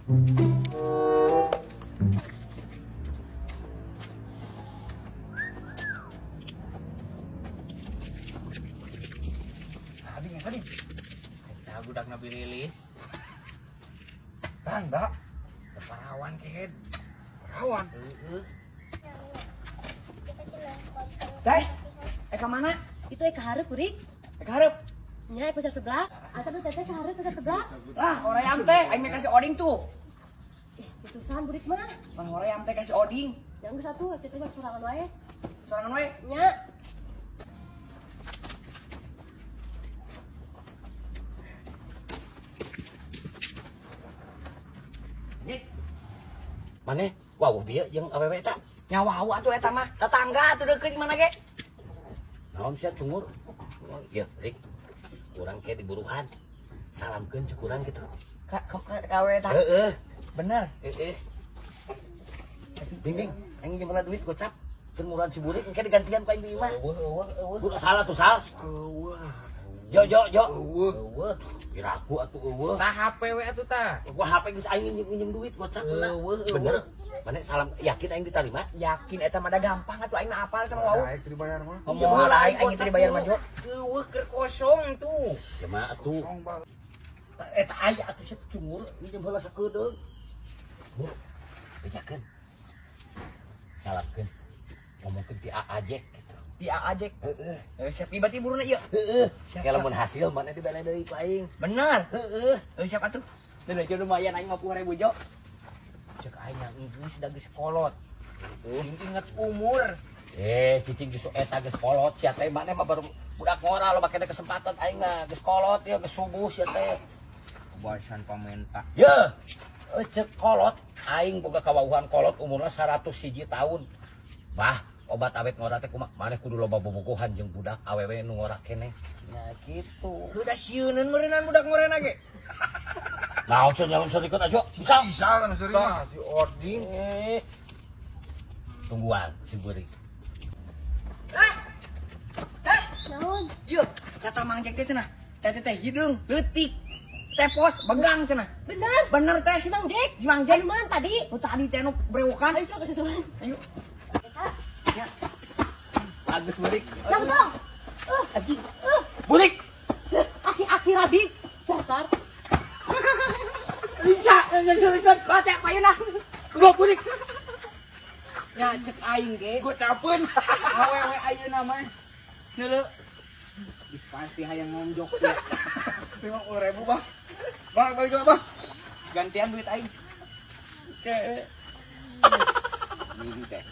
Tadi nggak tadi. Eta budak nabi rilis. Tanda. Parawan kehed. Rawan. Heeh. Teh, ka mana? Itu ka hareup kurik. Ka hareup. Nya pasar sebelah. Atau tuh teteh ka hareup pasar sebelah. Lah, hoream teh, aing meh kasih oding tuh. Eh, putusan burik mah. Pan hoream teh kasih oding. Yang satu teteh mah sorangan wae. Sorangan wae. Nya. Maneh wawuh bieu jeung awewe eta. Nya wau atuh eta mah. Tetangga atuh deukeut mana ge. Naon sia cungur? Ieu, Rik. Urang ke diburuhan. Salamkeun cek urang gitu. Ka ka ka awewe eta. Heeh. Bener. Heeh. Ding ding, aing nginjem heula duit gocap. Keur murah si burik engke digantian ku aing di imah. Eueuh eueuh eueuh. Budak salah tuh sal. Eueuh. Jo jo jo. Eueuh. Eueuh. Piraku atuh eueuh. Tah HP we atuh tah. Gua HP geus aing nginjem duit gocap heula. Eueuh, eueuh. Bener. Maneh salam yakin aing diterima? Yakin eta mah da gampang atuh aing mah apal eta mah wau. Naik dibayar mah. Moal aing aing teu dibayar mah Jo. Eueuh keur kosong tuh. Ya mah atuh. Kosong bal. Eta aya atuh sia cungur nginjem heula sakedeung. Bu, bejakeun. Salamkeun. Ngomongkeun ti AA Jack gitu. Di AA Jack. Heeh. Eh, siap berarti buruna ieu. Heeh. Siap, Kayak lamun hasil mana dibere deui ku aing. Bener. Heeh. Eh, siap atuh. Deuleu Jo lumayan aing 50.000 Jo. Cek aing yang geus da geus kolot. Sing inget umur. Eh, cicing geus eta geus kolot sia teh maneh mah baru budak ngora lo make kesempatan aing mah geus kolot ya geus subuh sia teh. Kebasan pamenta. Ye, cek kolot aing boga kawauhan kolot umurna 101 tahun. Bah, obat awet ngora teh kumaha? Maneh kudu loba bobogohan jeung budak awewe nu ngora keneh. Nah, gitu. Udah sieuneun meureunnan budak ngorena ge. Naon sia nyalon serikeun aja? Bisa. Bisa kan sering mah si Oding. Eh. Tungguan si Burik. Naon? Yeuh, kata Mang Jack teh cenah. Teh teh hideung, leutik. Teh pos begang cenah. Bener. Bener teh. Si Mang Jack. Si Mang Jack. Anu mana tadi? Nu tadi teh nu brewokan. Ayo coba kesusulan. Ayo. Eta. Ya. Bagus Burik. Nang dong. Anjing. Burik. Aki-aki rabi. Dasar. Bisa yang serikeun. Bah teh payun ah. Gua Burik. Ya cek aing ge. Gua capeun. Awewe ayeuna mah. Neuleu. Ih, pasti hayang ngonjok ya. 50.000 bah. Bang balik lah bah. Gantian duit aing. Oke. Ini teh.